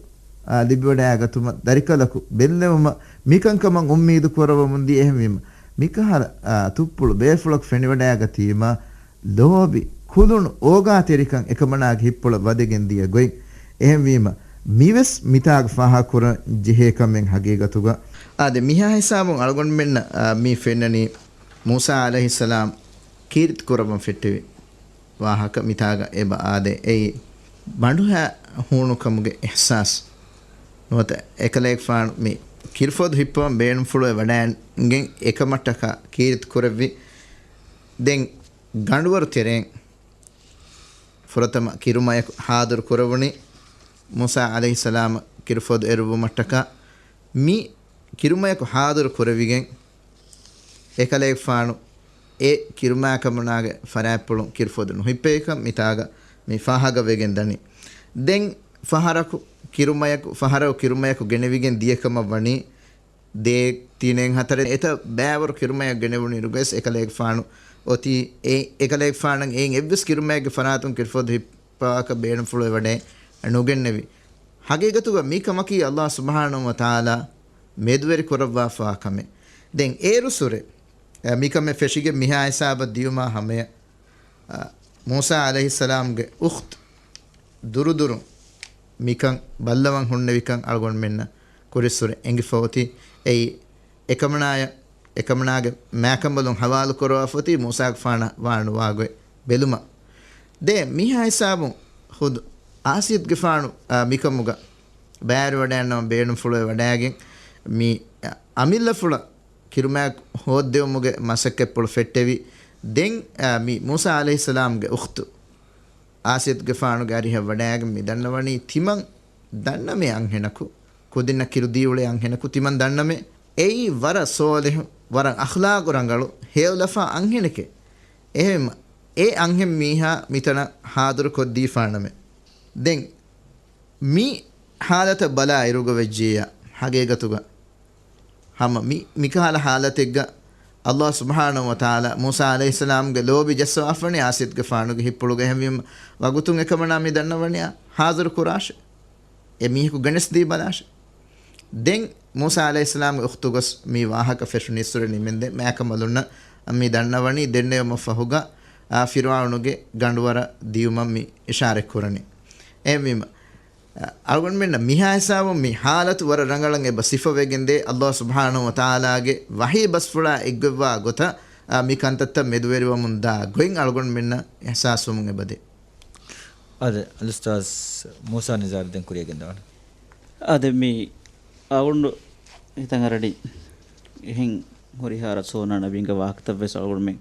އާ، ލިބިވަޑައިގަތުމަށް، ދަރިކަލަކު ބެއްލެވުމަށް މިކަންކަމަށް އުއްމީދު ކުރަވަމުންދިޔަ. އެހެންވީމަ، މިކަހަލަ، އާ، ތުއްޕުޅު ބޭފުޅަކު ފެނިވަޑައިގަތީމަ، ލޯބި، ކުލުނު، އޯގާތެރިކަން އެކަމަނާގެ ހިތްޕުޅަށް ވަދެގެން ދިޔަ ގޮތް. އެހެންވީމަ، މިވެސް މިތާގަ ފާހަގަކުރަން ޖެހޭ ކަމެއް ހަގީގަތުގަ. އާދެ، މިހާ ހިސާބުން އަޅުގަނޑުމެންނަށް، އާ، މި ފެންނަނީ މޫސާ ޢަލައިހިއްސަލާމް ކީރިތި ކުރައްވަން ފެއްޓެވި ވާހަކަ މިތާގަ އެބަ އާދޭ. އެއީ، ބަނޑުހައި ހޫނުކަމުގެ އިޙްސާސް. ނުވަތަ އެކަލޭގެފާނު މި ކިރުފޮދު ހިއްޕަވަން ބޭނުންފުޅުވެ ވަޑައިގެން އެކަމަށްޓަކާ ކީރިތި ކުރެއްވި. ދެން ގަނޑުވަރު ތެރެއިން ފުރަތަމަ ކިރުމަޔަކު ޙާޟިރު ކުރެވުނީ މޫސާ ޢަލައިހިއްސަލާމަށް ކިރުފޮދު އެރުއްވުމަށްޓަކާ. މި ކިރުމަޔަކު ޙާޟިރު ކުރެވިގެން އެކަލޭގެފާނު އެ ކިރުމައިކަމުނާގެ ފަރާތްޕުޅުން ކިރުފޮދު ނުހިއްޕެވިކަން މިތާގަ މި ފާހަގަވެގެން ދަނީ. ދެން ފަހަރަކު ކިރުމަޔަކު، ފަހަރަކު ކިރުމަޔަކު ގެނެވިގެން ދިޔަކަމަށް ވަނީ ދޭއް ތިނެއް ހަތަރެއް އެތައް ބައިވަރު ކިރުމަޔަކު ގެނެވުނުއިރުގަސް އެކަލޭގެފާނު އޮތީ އެ، އެކަލޭގެފާނަށް އެއިން އެއްވެސް ކިރުމަޔެއްގެ ފަރާތުން ކިރުފޮދު ހިއްޕާކަށް ބޭނުންފުޅުވެވަޑައެއް ނުގެންނެވި. ހަގީގަތުގަ މި ކަމަކީ ﷲ ސުބްޙާނަހޫ ވަތަޢާލާ މެދުވެރި ކުރައްވާފާ ކަމެއް. ދެން އޭރު ސުރެ، އަ، މިކަމެއް ފެށިގެން މިހާ ހިސާބަށް ދިޔުމާ ހަމަޔަށް، އަ، މޫސާ ޢަލައިހިއްސަލާމްގެ އުޚްތު ދުރުދުރުން މިކަން ބައްލަވަން ހުންނެވިކަން އަޅުގަނޑުމެންނަށް ކުރިއްސުރެ އެނގިފަ އޮތީ. އެއީ، އެކަމަނާޔަށް އެކަމަނާގެ މާކަނބަލުން ހަވާލު ކުރަވާފަ އޮތީ މޫސާގެފާނަށް ވާނުވާގޮތް ބެލުމަށް. ދެން މިހާ ހިސާބުން ޚުދު އާސިޔަތުގެފާނު، އާ، މިކަމުގަ ބައިވެރިވަޑައިގަންނަވަން ބޭނުންފުޅުވެ ވަޑައިގެން މި، އަ، އަމިއްލަފުޅަށް ކިރުމާއެކު ހޯއްދެވުމުގެ މަސައްކަތްޕުޅު ފެއްޓެވި. ދެން، އާ، މި މޫސާ ޢަލައިހިއްސަލާމްގެ އުޚްތު އާސިޔަތުގެފާނުގެ އަރިހަށް ވަޑައިގެން މި ދަންނަވަނީ ތިމަން ދަންނަމޭ އަންހެނަކު، ކުދިންނަށް ކިރުދީ އުޅޭ އަންހެނަކު ތިމަން ދަންނަމޭ. އެއީ ވަރަށް ޞާލިޙު، ވަރަށް އަޚްލާޤު ރަނގަޅު، ހެޔޮލަފާ އަންހެނެކޭ. އެހެން އެ އަންހެން މީހާ މިތަނަށް ޙާޟިރު ކޮށްދީފާނަމޭ. ދެން މި ޙާލަތަށް ބަލާ އިރުގަ ވެއްޖިއްޔާ، ޙަޤީޤަތުގަ ހަމަ މި، މިކަހަލަ ޙާލަތެއްގަ ﷲ ސުބްޙާނަހޫ ވަތަޢާލާ މޫސާ ޢަލައިހިއްސަލާމްގެ ލޯބި ޖައްސަވާފަނީ އާސިޔަތުގެފާނުގެ ހިތްޕުޅުގަ. އެހެންވީމަ ވަގުތުން އެކަމަނާ މި ދަންނަވަނިޔާ ޙާޟިރު ކުރާށޭ. އެ މީހަކު ގެނެސްދީ ބަލާށޭ. ދެން މޫސާ ޢަލައިހިއްސަލާމްގެ އުޚްތުގަސް މި ވާހަކަ ފެށުނީއްސުރެ ނިމެންދެން މާކަނބަލުންނަށް މި ދަންނަވަނީ ދެންނެވުމަށް ފަހުގަ، އާ، ފިރުޢައުނުގެ ގަނޑުވަރަށް ދިޔުމަށް މި އިޝާރަތް ކުރަނީ. އެހެންވީމަ، އަ، އަޅުގަނޑުމެންނަށް މިހާ ހިސާބުން މި ޙާލަތު ވަރަށް ރަނގަޅަށް އެބަ ސިފަވެގެންދޭ. ﷲ ސުބްޙާނަހޫ ވަތަޢާލާގެ ވަޙީ ބަސްފުޅާ އެއްގޮތްވާ ގޮތަށް، އަ، މި ކަންތައްތައް މެދުވެރިވަމުން ދާ ގޮތް އަޅުގަނޑުމެންނަށް އިޙްސާސްވަމުން އެބަދޭ. އާދެ، އަލްއުސްތާޛް މޫސާ ނިޒާރު ދެން ކުރިޔަށް ގެންދަވާނެ. އާދެ، މި އަޅުގަނޑު ހިތަށް އަރަނީ އެހެން ހުރިހާ ރަސޫލާ ނަބީންގެ ވާހަކަތައް ވެސް އަޅުގަނޑުމެން،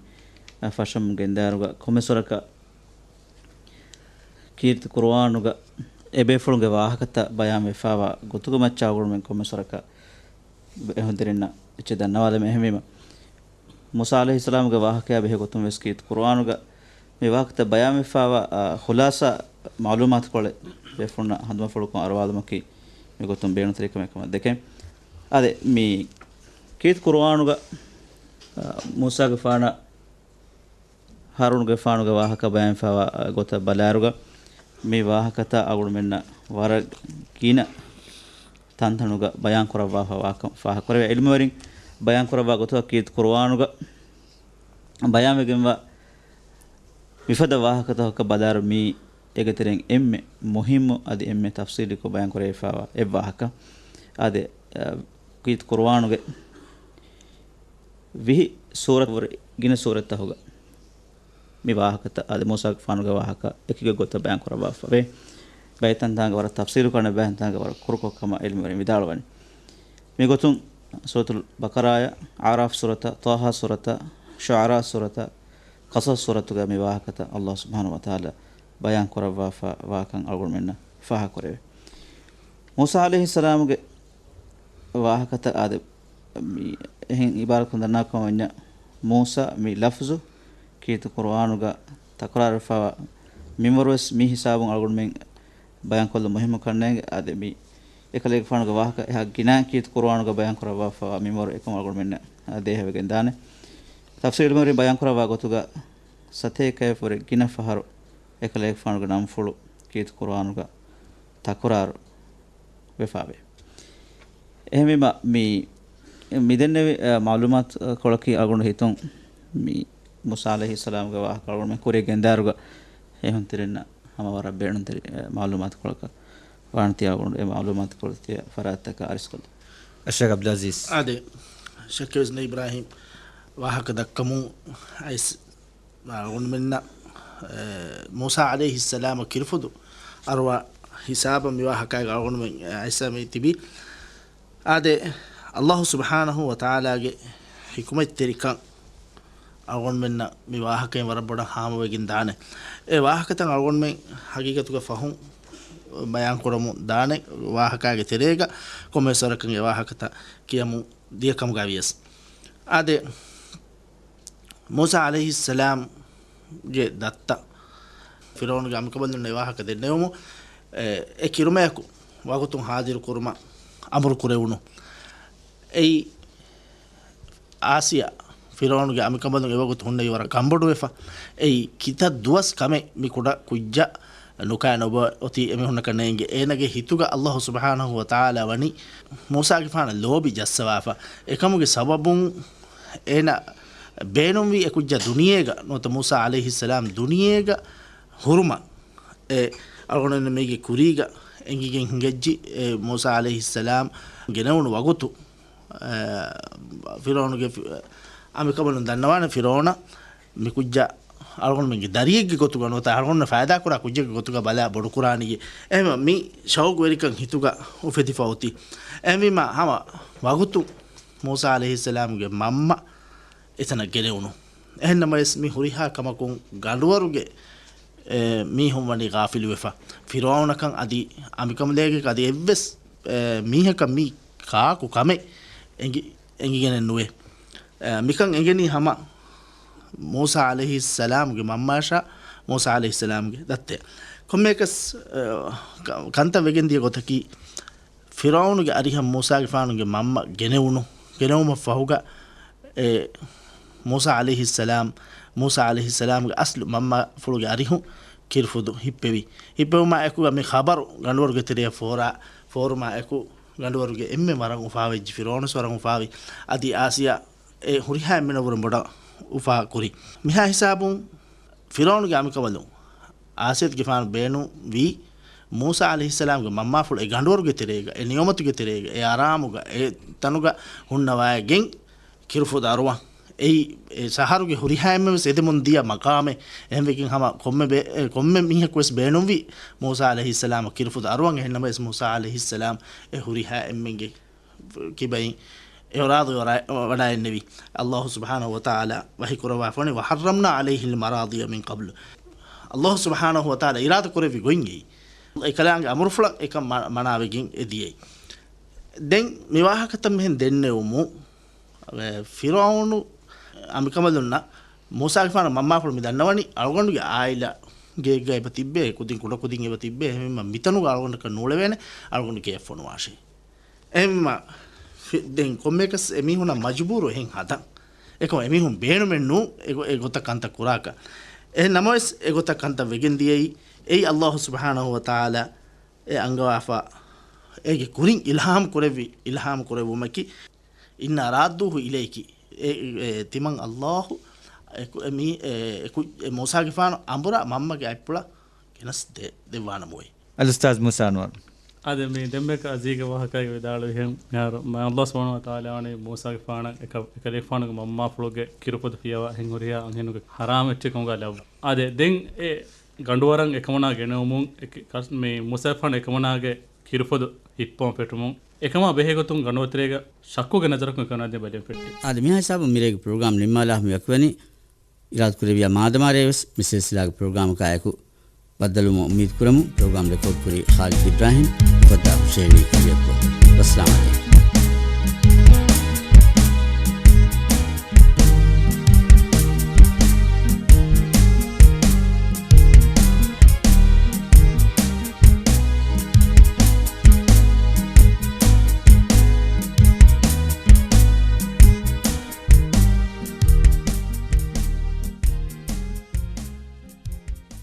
އަ، ފަށަމުން ގެންދާއިރުގަ ކޮންމެސް ވަރަކަށް ކީރިތި ޤުރުއާނުގަ އެބޭފުޅުންގެ ވާހަކަތައް ބަޔާންވެފައިވާ ގޮތުގެ މައްޗަށް އަޅުގަނޑުމެން ކޮންމެސް ވަރަކަށް އެހުންތެރިންނަށް އެއްޗެއް ދަންނަވާލަމޭ. އެހެންވީމަ، މޫސާ ޢަލައިހިއްސަލާމުގެ ވާހަކަޔާ ބެހޭ ގޮތުން ވެސް ކީރިތި ޤުރުއާނުގަ މި ވާހަކަތައް ބަޔާންވެފައިވާ، އާ، ޚުލާޞާ މަޢުލޫމާތުކޮޅެއް ބޭފުޅުންނަށް ހަނދުމަފުޅުކޮށް އަރުވާލުމަކީ މި ގޮތުން ބޭނުންތެރި ކަމެއް ކަމަށް ދެކެން. އާދެ، މި ކީރިތި ޤުރުއާނުގަ، އާ، މޫސާގެފާނަށް ހާރޫނުގެފާނުގެ ވާހަކަ ބަޔާންވެފައިވާ ގޮތަށް ބަލާއިރުގަ، މި ވާހަކަތައް އަޅުގަނޑުމެންނަށް ވަރަށް ގިނަ ތަންތަނުގަ ބަޔާން ކުރައްވާފަ ވާކަން ފާހަގަކުރެވޭ. ޢިލްމުވެރިން ބަޔާން ކުރައްވާ ގޮތުގަ ކީރިތި ޤުރުއާނުގަ ބަޔާންވެގެންވާ މިފަދަ ވާހަކަތަކަކަށް ބަލާއިރު، މީ އޭގެ ތެރެއިން އެންމެ މުހިއްމު އަދި އެންމެ ތަފްޞީލީކޮށް ބަޔާން ކުރެވިފައިވާ އެއް ވާހަކަ. އާދެ، އަ، ކީރިތި ޤުރުއާނުގެ ވިހި ސޫރަތް ވުރެ ގިނަ ސޫރަތްތަކުގަ މި ވާހަކަތައް އާދެ، މޫސާގެފާނުގެ ވާހަކަ އެކި ގޮތަށް ބަޔާން ކުރައްވާފަވޭ. ބައެއް ތަންތާނގަ ވަރަށް ތަފްޞީލުކޮށް، އަނެއް ބައެއް ތަންތާނގަ ވަރަށް ކުރުކޮށް ކަމަށް ޢިލްމުވެރިން ވިދާޅުވަނީ. މިގޮތުން ސޫރަތުލް ބަޤަރާއާ، އަޢުރާފް ސޫރަތާ، ޠާހާ ސޫރަތާ، ޝުޢަރާ ސޫރަތާ، ޤަޞަޞް ސޫރަތުގަ މި ވާހަކަތައް ﷲ ސުބްޙާނަހޫ ވަތަޢާލާ ބަޔާން ކުރައްވާފަ ވާކަން އަޅުގަނޑުމެންނަށް ފާހަގަކުރެވޭ. މޫސާ ޢަލައިހިއްސަލާމުގެ ވާހަކަތައް އާދެ، މި އެހެން ޢިބާރަތުން ދަންނަވާ ކަމަށް ވަންޏާ، މޫސާ މި ލަފްޒު ކީރިތި ޤުރުއާނުގަ ތަކުރާރުވެފައިވާ މިންވަރު ވެސް މި ހިސާބުން އަޅުގަނޑުމެން ބަޔާންކޮށްލުން މުހިއްމު ކަންނޭނގެ. އާދެ، މި އެކަލޭގެފާނުގެ ވާހަކަ އެހާ ގިނަ ކީރިތި ޤުރުއާނުގަ ބަޔާން ކުރައްވާފައިވާ މިންވަރު އެކަމަށް އަޅުގަނޑުމެންނަށް ދޭހަވެގެން ދާނެ. ތަފްސީލުވެރިން ބަޔާން ކުރައްވާ ގޮތުގަ ސަތޭކައެއްވުރެ ގިނަ ފަހަރު އެކަލޭގެފާނުގެ ނަންފުޅު ކީރިތި ޤުރުއާނުގަ ތަކުރާރު ވެފައިވޭ. އެހެންވީމަ، މި، މި ދެންނެވި، އަ، މަޢުލޫމާތު ކޮޅަކީ އަޅުގަނޑު ހިތުން މި މޫސާ ޢަލައިހިއްސަލާމުގެ ވާހަކަ އަޅުގަނޑުމެން ކުރިޔަށް ގެންދާއިރުގަ އެހުންތެރިންނަށް ހަމަ ވަރަށް ބޭނުންތެރި، އެ، މަޢުލޫމާތު ކޮޅަކަށް ވާނެތީ އަޅުގަނޑު އެ މަޢުލޫމާތު ކޮޅު ތިޔަ ފަރާތްތަކަށް އަރިސްކޮށްލަ. އައްޝައިޚް ޢަބްދުލް ޢަޒީޒް. އާދެ، ޝައްކެއް ވެސް ނެތް އިބްރާހީމް ވާހަކަ ދައްކަމުން އައިސް އަޅުގަނޑުމެންނަށް، އެ، މޫސާ ޢަލައިހިއްސަލާމަށް ކިރުފުދު އަރުވާ ހިސާބަށް މި ވާހަކައިގަ އަޅުގަނޑުމެން އައިސް މި ތިބީ. އާދެ، ﷲ ސުބްޙާނަހޫ ވަތަޢާލާގެ ޙިކުމަތްތެރިކަން އަޅުގަނޑުމެންނަށް މި ވާހަކައިން ވަރަށް ބޮޑަށް ހާމަވެގެން ދާނެ. އެ ވާހަކަތައް އަޅުގަނޑުމެން ޙަޤީޤަތުގަ ފަހުން ބަޔާން ކުރަމުން ދާނެ، ވާހަކައިގެ ތެރޭގަ ކޮންމެސް ވަރަކަށް އެ ވާހަކަތައް ކިޔަމުން ދިޔަ ކަމުގަ ވިޔަސް. އާދެ، މޫސާ ޢަލައިހިއްސަލާމްގެ ދައްތަ ފިރުޢައުނުގެ އަނބިކަނބަލުން އެ ވާހަކަ ދެންނެވުމުން، އެ، އެ ކިރުމަޔަކު ވަގުތުން ޙާޟިރު ކުރުމަށް އަމުރު ކުރެވުނު. އެއީ އާސިޔާ ފިރުޢައުނުގެ އަނބިކަނބަލުން އެވަގުތު ހުންނެވި ވަރަށް ގަނބޮޑުވެފަ. އެއީ ކިތައް ދުވަސް ކަމެއް މި ކުޑަ ކުއްޖާ ނުކާ ނުބޮ އޮތީ އެމީހުންނަކަށް ނޭނގެ. އޭނަގެ ހިތުގަ ﷲ ސުބްޙާނަހޫ ވަތަޢާލާ ވަނީ މޫސާގެފާނަށް ލޯބި ޖައްސަވާފަ. އެކަމުގެ ސަބަބުން އޭނަ ބޭނުންވީ އެ ކުއްޖާ ދުނިޔޭގަ ނުވަތަ މޫސާ ޢަލައިހިއްސަލާމް ދުނިޔޭގަ ހުރުމަށް. އެ އަޅުގަނޑު މީގެ ކުރީގަ އެނގިގެން ހިނގައްޖި، އެ މޫސާ ޢަލައިހިއްސަލާމް ގެނެވުނު ވަގުތު އެ، ފިރުޢައުނުގެ ފި-، އަނބިކަނބަލުން ދަންނަވާނެ ފިރުޢައުނަށް މި ކުއްޖާ އަޅުގަނޑުމެންގެ ދަރިއެއްގެ ގޮތުގަ ނުވަތަ އަޅުގަނޑުމެންނަށް ފައިދާކުރާ ކުއްޖެއްގެ ގޮތުގަ ބަލާ ބޮޑުކުރާނީ. އެހެންވީމަ މި ޝައުގުވެރިކަން ހިތުގަ އުފެދިފަ އޮތީ. އެހެންވީމަ ހަމަ ވަގުތު މޫސާ ޢަލައިހިއްސަލާމްގެ މަންމަ އެތަނަށް ގެނެވުނު. އެހެންނަމަވެސް މި ހުރިހާ ކަމަކުން ގަނޑުވަރުގެ، އެ، މީހުން ވަނީ ޣާފިލުވެފަ. ފިރުޢައުނަކަން އަދި އަނބިކަނބަލޭގެ އަދި އެއްވެސް، އެ، މީހަކަށް މީ ކާކު ކަމެއް އެނގި-، އެނގިގެނެއް ނުވޭ. އެ، މިކަން އެނގެނީ ހަމަ މޫސާ ޢަލައިހިއްސަލާމްގެ މަންމާއަށާ މޫސާ ޢަލައިހިއްސަލާމްގެ ދައްތަޔަށް. ކޮންމެއަކަސް، އެ، ކަ-، ކަންތައް ވެގެން ދިޔަ ގޮތަކީ، ފިރުޢައުނުގެ އަރިހަށް މޫސާގެފާނުގެ މަންމަ ގެނެވުނު، ގެނެވުމަށް ފަހުގަ، އެ، މޫސާ ޢަލައިހިއްސަލާމް، މޫސާ ޢަލައިހިއްސަލާމްގެ އަސްލު މަންމާފުޅުގެ އަރިހުން ކިރުފުދު ހިއްޕެވި. ހިއްޕެވުމާ އެކުގަ މި ޚަބަރު ގަނޑުވަރުގެ ތެރެއަށް ފޯރާ، ފޯރުމާ އެކު ގަނޑުވަރުގެ އެންމެން ވަރަށް އުފާވެއްޖެ، ފިރުޢައުނުވެސް ވަރަށް އުފާވި. އަދި އާސިޔާ އެ ހުރިހާ އެންމެނަށްވުރެ ބޮޑަށް އުފާ ކުރި. މިހާ ހިސާބުން ފިރުޢައުނުގެ އަނބިކަނބަލުން އާސިޔަތުގެފާނު ބޭނުންވީ މޫސާ ޢަލައިހިއްސަލާމްގެ މަންމާފުޅު އެ ގަނޑުވަރުގެ ތެރޭގަ، އެ ނިޢުމަތުގެ ތެރޭގަ، އެ އަރާމުގަ، އެ ތަނުގަ ހުންނަވައިގެން ކިރުފުދު އަރުވަން. އެއީ، އެ ޝަހަރުގެ ހުރިހާ އެންމެންވެސް އެދެމުން ދިޔަ މަޤާމެއް. އެހެންވެގެން ހަމަ ކޮންމެ ބޭ-، އެ ކޮންމެ މީހަކުވެސް ބޭނުންވީ މޫސާ ޢަލައިހިއްސަލާމަށް ކިރުފުދު އަރުވަން. އެހެންނަމަވެސް މޫސާ ޢަލައިހިއްސަލާމް އެ ހުރިހާ އެންމެންގެ ކިބައިން އެއޮރާދު ވަޑައި-، ވަޑައިގެންނެވި. ﷲ ސުބްޙާނަހޫ ވަތަޢާލާ ވަޙީ ކުރައްވާފަވަނީ، "وحرمنا عليه المراضع من قبل." ﷲ ސުބްޙާނަހޫ ވަތަޢާލާ އިރާދަ ކުރެއްވި ގޮތް އެއީ. އެކަލާނގެ އަމުރުފުޅަށް އެކަން މަ-، މަނާވެގެން އެ ދިޔައީ. ދެން މި ވާހަކަތައް މިހެން ދެންނެވުމުން، އެ، ފިރުޢައުނު އަނބިކަނބަލުންނަށް މޫސާގެފާނު މަންމާފުޅު މި ދަންނަވަނީ އަޅުގަނޑުގެ ޢާއިލާ ގެއެއްގަ އެބަ ތިއްބޭ، ކުދިން ކުޑަކުދިން އެބަ ތިއްބޭ، އެހެންވީމަ މިތަނުގަ އަޅުގަނޑަކަށް ނޫޅެވޭނެ، އަޅުގަނޑު ގެއަށް ފޮނުވާށޭ. އެހެންވީމަ، ފި-، ދެން ކޮންމެއަކަސް އެމީހުންނަށް މަޖުބޫރު އެހެން ހަދަން. އެކަމަ އެމީހުން ބޭނުމެއް ނޫން އެ ގޮ-، އެ ގޮތަށް ކަންތައް ކުރާކަށް. އެހެން ނަމަވެސް އެ ގޮތަށް ކަންތައް ވެގެން ދިޔައީ، އެއީ ﷲ ސުބްޙާނަހޫ ވަތަޢާލާ އެ އަންގަވާފަ އޭގެ ކުރިން އިލްހާމް ކުރެއްވި، އިލްހާމް ކުރެއްވުމަކީ، "إنا رادوه إليك." އެ، އެ، ތިމަން ﷲ އެ ކު-، އެ މީ-، އެ، އެ ކު-، އެ މޫސާގެފާނު އަނބުރާ މަންމަގެ އަތްޕުޅަށް ގެނަސް ދެ-، ދެއްވާނަމުވެ. އަލްއުސްތާޛް މޫސާ އަންވަރު. އާދެ، މި ދެންމެ އަޒީގެ ވާހަކައިގެ ވިދާޅުވިހެން، މިހާރު މަ-، ﷲ ސުބްޙާނަހޫ ވަތަޢާލާ ވަނީ މޫސާގެފާނަށް އެކަ-، އެކަލޭގެފާނުގެ މަންމާފުޅުގެ ކިރުފުދު ފިޔަވާ ހެން ހުރިހާ އަންހެނުގެ ޙަރާމް އެއްޗެއް ކަމުގަ ލައްވާ. އާދެ، ދެން އެ ގަނޑުވަރަށް އެކަމަނާ ގެނެވުމުން އެކި-، ކަސް-، މި މޫސާގެފާނު އެކަމަނާގެ ކިރުފުދު ހިއްޕަވަން ފެއްޓުމުން، އެކަމާ ބެހޭ ގޮތުން ގަނޑުވަރު ތެރޭގަ ޝައްކުގެ ނަޒަރަކުން އެކަމަނާ ދެން ބަލަން ފެއްޓި. އާދެ، މިހާ ހިސާބުން މިރޭގެ ޕްރޮގްރާމް ނިންމާލާފަ މި ވަކިވަނީ. އިރާދަކުރެއްވިޔާ މާދަމާރޭވެސް މި ސިލްސިލާގެ ޕްރޮގްރާމަކާއެކު ބައްދަލުވުމަށް އުއްމީދު ކުރަމުން، ޕްރޮގްރާމް ރެކޯޑް ކުރީ ޚާލިދު އިބްރާހިމް، އުފައްދާ ހުސެއިނީ ކަލިއަށްފަހު. ވައްސަލާމް ޢަލައިކުމް.